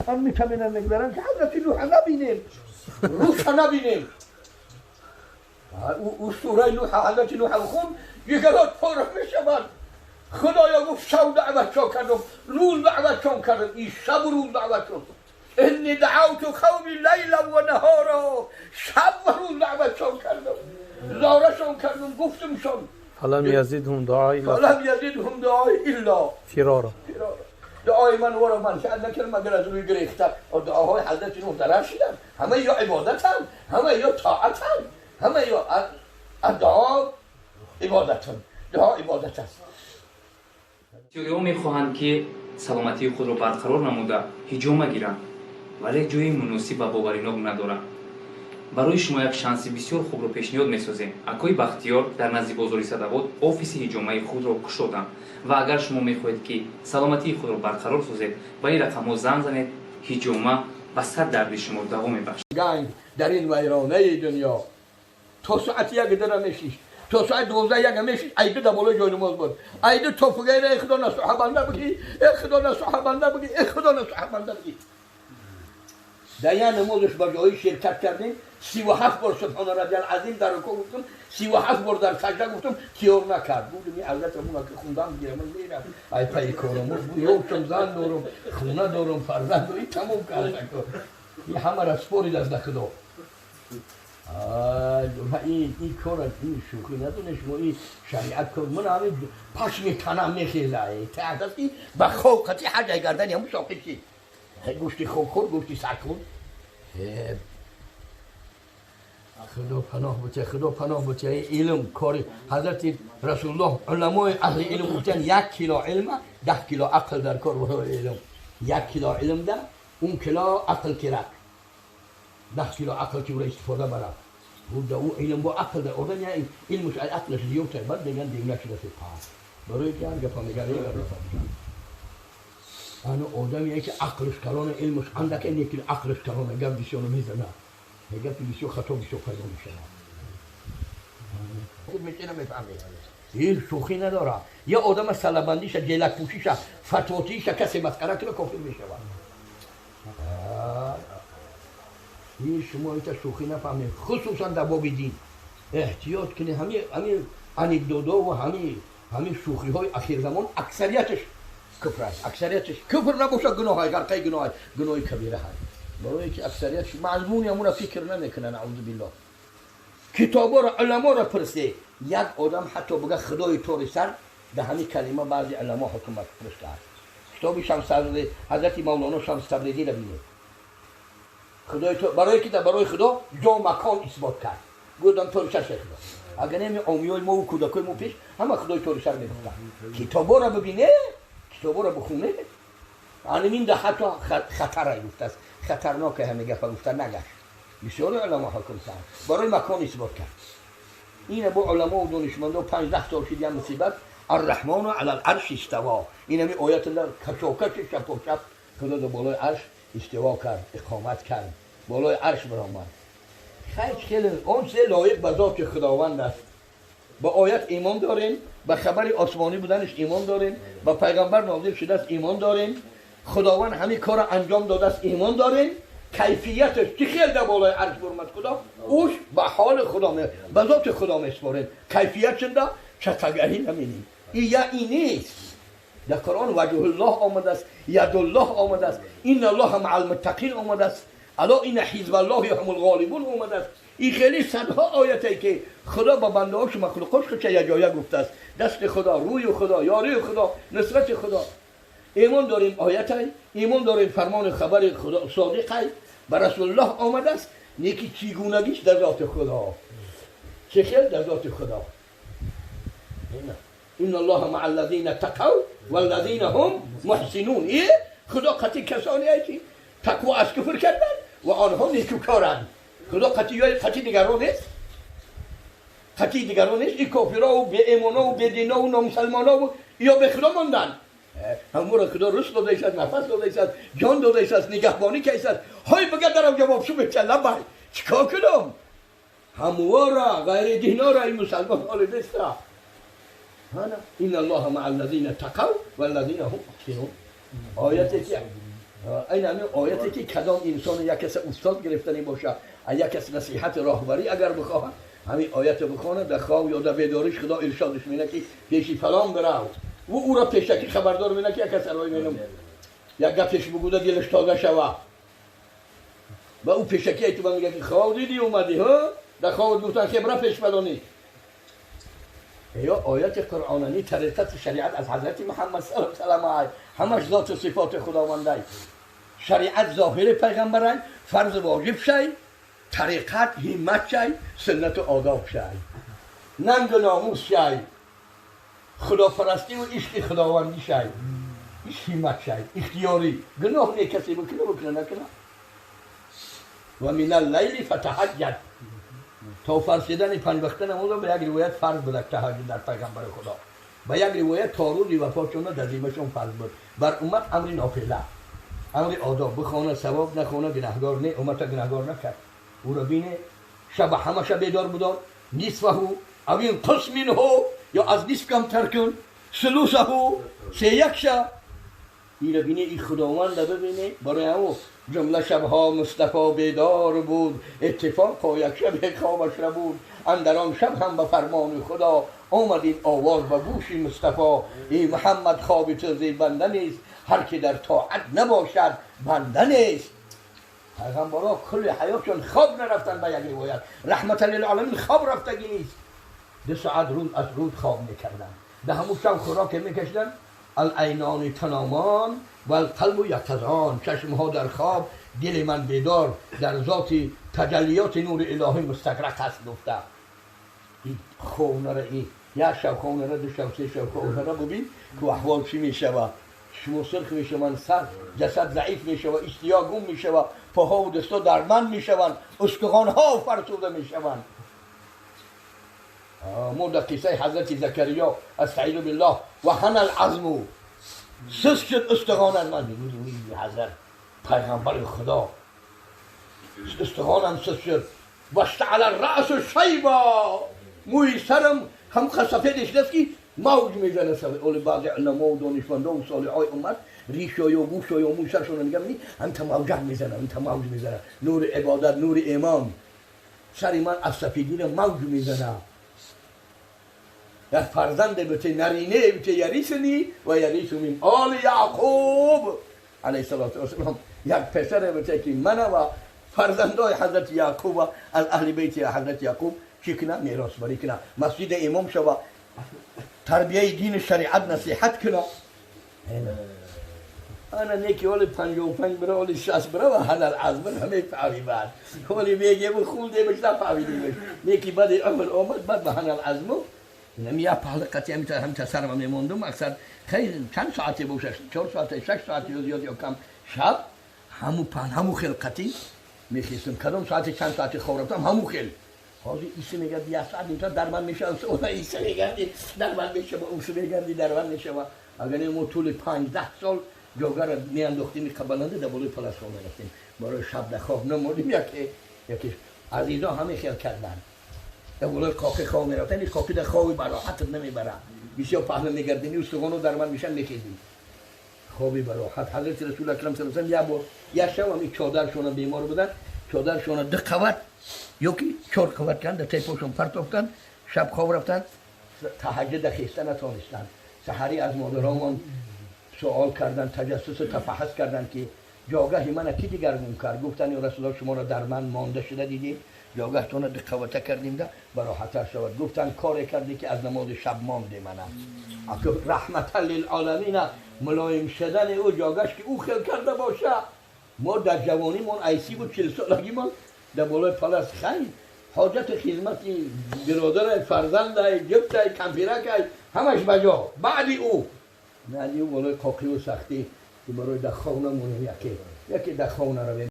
هم میتونن نگذارن که حضرت نوح نبینیم، روش نبینیم. او سوره نوح، حضرت نوح خون یکلات پر میشود. خدایا گفت شب دعوت چون کردم، روز دعوت چون کردم، این شب و روز دعوت چون. انی دعوت قومی لیلا و نهارا، شب و روز دعوت چون کردم، زارشون کردم، گفتمشون. فلم یزیدهم دعایی فلم یزیدهم دعایی الا فرارا. دعای من ورا من شاید نکردم مگر از روی گریخته. دعاهای حضرت نوح درر شدن، همه یا عبادتن، همه یا طاعتن، همه یا دعا عبادتن، دعا عبادت است. бисёриҳо мехоҳанд, ки саломатии худро барқарор намуда ҳиҷома гиранд, вале ҷои муносиб ва боваринок надоранд. Барои шумо як шанси бисёр хубро пешниҳод месозем. Акои Бахтиёр дар назди бозори Садавод офиси ҳиҷомаи худро кушоданд ва агар шумо мехоҳед, ки саломатии худро барқарор созед, ба ин рақамҳо занг занед. Ҳиҷома ба сад дарди шумо даво мебахшад. گنگ در این ویرانه دنیا تا ساعت 1 در میشیش، تا ساعت 12 یک میشیش. ایده در بالای جای نماز بود، ایده تا فقیر. ای خدا نصوحه بنده بگی، ای خدا نصوحه بنده بگی، ای خدا نصوحه بنده بگی. در یه نمازش با جایی شرکت کردیم، 37 بار سبحان ربی العظیم در رکوع گفتم، 37 بار در سجده گفتم، تیار نکرد. بودم این حضرت همون که خوندم دیگه من میرم ای پای کارم بود. زن دارم، خونه دارم، فرزند دارم، این تمام کرد. این همه را سپارید از خدا. این کار این شوخی ندونه شما، این شریعت کار من همین پشم تنم میخیزه. تحت است که به خواب قطعی حج گردنی همون ساقط شد. گوشتی خوب خور، گوشتی سگ خور. خدا پناه بده، خدا پناه بده. این علم کاری حضرت رسول الله، علمای اهل علم گفتن 1 کیلو علم 10 کیلو عقل در کار. برای علم 1 کیلو علم ده اون کیلو عقل کرد، 10 کیلو عقل که او را استفاده برد بود. او علم با عقل ده آدم، یعنی علمش عقلش زیادتر، بعد میگن دیوونه شده. سپاه برای که هر گپا میگن یه انا آدمی که عقلش کلانه علمش اندک، اینه که عقلش کلانه گپ بسیار میزنه، گپ بسیار خطا بسیار پیدا میشه. خوب میتونه میفهمی این شوخی نداره. یه آدم سلبندیش، جیلک پوشیش، فتواتیش کسی مسخره کنه کافر میشه. این شما ایتا شوخی نفهمید، خصوصا در باب دین احتیاط کنید. همین انکدودا و همین شوخی های اخیر زمان اکثریتش کفر است. اکثریتش کفر نباشه گناه های غرقه گناه، گناه کبیره های، برای که اکثریتش مضمونی همون فکر نمیکنن. اعوذ بالله. کتابا را، علما را پرسه. یک آدم حتی بگه خدای تور سر، به همین کلمه بعضی علما حکومت پرسته است. کتاب شمس، حضرت مولانا شمس تبریزی را بینید. خدای تو برای که برای خدا جا مکان اثبات کرد، گفتم تور سر خدا. اگر نمی عامیای ما و کودکای ما پیش همه خدای تور سر میگفتن. کتابا را ببینه، کتابا را بخونه. این ده حتی خطر گفته است، خطرناک همه گفت گفتن نگشت. بسیار علما حکم کرد، برای مکان اثبات کرد. این با علما و دانشمندا 5 10 سال شد یه مصیبت. الرحمن علی العرش استوا، این همی آیت الله کشاکش شپاکپ. خدا در بالای عرش استوا کرد، اقامت کرد، بالای عرش برآمد. خیلی خیلی آن چیز لایق به ذات خداوند است. با آیت ایمان داریم، به خبر آسمانی بودنش ایمان داریم، به پیغمبر نازل شده است ایمان داریم، خداوند همین کار انجام داده است ایمان داریم. کیفیتش که خیلی در بالای عرش برآمد خدا، اوش به حال خدا می به ذات خدا میسپاریم. کیفیت چنده چتگهی نمینیم. این یا این نیست. در قرآن وجه الله آمده است، ید الله آمده است، ان الله مع المتقین آمده است، الا ان حزب الله هم الغالبون آمده است. این خیلی صدها آیتی که خدا با بنده هاش و مخلوقاش خود چه جایه گفته است. دست خدا، روی خدا، یاری خدا، نصرت خدا. ایمان داریم آیت، ایمان داریم فرمان خبر خدا صادق به رسول الله آمده است. نیکی چیگونگیش در ذات خدا، چه خیلی در ذات خدا. ان الله مع الذین اتقوا والذین هم محسنون. ای خدا قطعی کسانی که تقوا از کفر کردن و آنها نیکوکارند. خدا قطعی قطعی دیگران نیست، قطعی دیگران نیست. این کافرها و بی ایمانا و بی دینا و نامسلمانا و یا به خدا ماندن. همون خدا رزق داده است، نفس داده است، جان داده است، نگهبانی که است. های بگه درم جواب شو بچه بای چیکار کنم؟ هموارا غیر دینا را این مسلمان حال نیست. ان الله مع الذین اتقوا والذین هم محسنون. آیت که Ин ҳамин ояте ки кадом инсон як кас устод гирифтанӣ боша, як кас насиҳати роҳбарӣ агар бихоҳад, ҳамин оятро бихонад, дар хоб ё дар бедориш худо иршодаш мекунад, ки пеши фалон бирав. Ӯ ӯро пешакӣ хабардор мекунад, ки як кас арои менам, як гапеш бигӯда, дилаш тоза шава. Ва ӯ пешакӣ айтуба мегӯяд, ки хоб дидӣ, омадӣ, ҳа, дар хобат гуфтан, ки бира пеш фалонӣ. Ё ояти қуръонани, тариқати шариат аз ҳазрати Муҳаммад саллаллоҳу алайҳи васаллам, ҳамаш зоту сифоти худовандай. Шариат зоҳири пайғамбарай, фарз воҷиб шай, тариқат ҳиммат шай, суннату одоб шай, нангу номус шай, худопарастиву ишқи худовандӣ шай, иш ҳиммат шай, ихтиёрӣ. Гуноҳ не, касе бикуна, бикуна, накуна. Ва мин аллайли фатаҳаҷҷад, то фарз шидани панҷ вақта намоза, ба як ривоят фарз буда таҳаҷҷуд дар пайғамбари худо, ба як ривоят то рӯзи вафотшона дар зиммашон фарз буд. Бар уммат амри нофила, амри одоб. Бихона, савоб, нахона, гунаҳгор не, уммата гунаҳгор накард. Ӯро бине, шаба ҳамаша бедор будор, нисфаҳу ав инқус минҳу, ё аз нисф камтар кун, сулусаҳу, сеякша. Ира бине, и худованда бибине. Барои ҳамо ҷумла шабҳо Мустафо бедор буд, иттифоқо як шабе хобаш рабуд. Андар он шаб ҳам ба фармони худо омад ин овоз ба гӯши Мустафо: эй Муҳаммад, хоби ту зебанда нест, ҳар ки дар тоат набошад, банда нест. Пайғамбарҳо кулли ҳаётшон хоб нарафтанд. Ба як ривоят раҳмата лилоламин хоб рафтагӣ нест. 2 соат рӯз аз рӯз хоб мекарданд. Дар ҳамун шаб хӯроке мекашиданд. Алайнони таномон валқалбу яқазон, чашмҳо дар хоб, дили ман бедор, дар зоти таҷаллиёти нури илоҳӣ мустағрақ аст, гуфта. Ин хонара, ин як шаб хонара, ду шаб, се шаб хонара, бубин ку аҳвол чӣ мешава. Шумо сирх мешаванд, сар ҷасад заиф мешава, иштиё гум мешава, поҳову дасто дарманд мешаванд, устухонҳо фарсуда мешаванд. Мо дар қиссаи ҳазрати Закариё, астаизу биллоҳ, ваҳана алазму, сус шуд устухонам. Ман ҳазрат пайғамбари худо, устухонам сус шуд, ваштаала раъсу шайба, мӯи сарам ҳам сафеде шудааст, ки мавҷ мезанад. Оли баъзе уламову донишмандову солиҳои уммат ришоё, гӯшоё, мӯи саршона нигоҳ мекунӣ, ҳамта мавҷак мезанад, ҳамта мавҷ мезанад. Нури ибодат, нури имон, сари ман аз сафедира мавҷ мезанад. Як фарзанде бите, нарине бите, ярисни ва ярису мин оли Яъқуб алайҳиссалоту вассалом, як писаре бите, ки мана ва фарзандои ҳазрати Яъқуба, аз аҳли бейти ҳазрати Яъқуб чӣ куна? Меросбарӣ куна, масҷиди имом шава, тарбияи дини шариат насиҳат куна. Ана неки оли 55 бира, оли 60 бира ва ҳалал азм ҳаме баъд оли мегему хулдемаш, нафаҳмидемаш. Неки баъди умр омад, баъд ба ҳалал азму инам як паҳла қатъи ҳамита сарма мемондум. Аксар хеле чанд соате боша, 4 соате, 6 соати, ё зиёд ё кам, шаб ҳаму паҳн, ҳаму хел қатъи мехестам. Кадом соати, чанд соати хоб рафтам, ҳаму хел. Ҳозир иси мегарди, як соат, ним соат дар ман мешава, иси мегарди, дар ман мешава, уси мегарди, дар ман мешава. Агар мо тӯли 15 сол ҷогара меандохтем қабаланда, дар болои паласҳо мерафтем, барои шаб дар хоб намонем. Яке азизо ҳаме хел карданд, дар болои қоқи хоб мерафтан. Ин қоқи дар хоби бароҳатат намебарад, бисёр паҳна мегардини, устухоно дар ман мешан, мехезӣ. Хоби бароҳат. Ҳазрати Расули Акрам саллаллоҳу алайҳи як бор як шаб ҳами чодаршона, бемор буданд, чодаршона ду қават ё ки чор қават карданд, дар тайпошон партофтанд, шаб хоб рафтанд, таҳаҷҷуда хеста натонистанд. Саҳарӣ аз модаромон суол карданд, таҷассусу тафаҳҳус карданд, ки ҷогаҳи мана ки дигаргун кард? Гуфтанд: ё Расулаллоҳ, шуморо дар ман монда шуда дидем, ҷогаҳтона диққавата кардем да бароҳаттар шавад. Гуфтанд: коре кардӣ, ки аз намози шаб монде. Мана раҳматан лилоламина, мулоим шудани ӯ ҷогаш, ки ӯ хел карда боша. Мо дар ҷавонимон, айсиву 40 солагимон, дар болои палас, хайр, ҳоҷати хизмати биродарай, фарзандай, ҷибтай, кампиракай, ҳамаш ба ҷо. Баъди ӯ баъди ӯ болои қоқиву сахтӣ, ки барои дар хоб намонем, яке яке дар хоб наравем.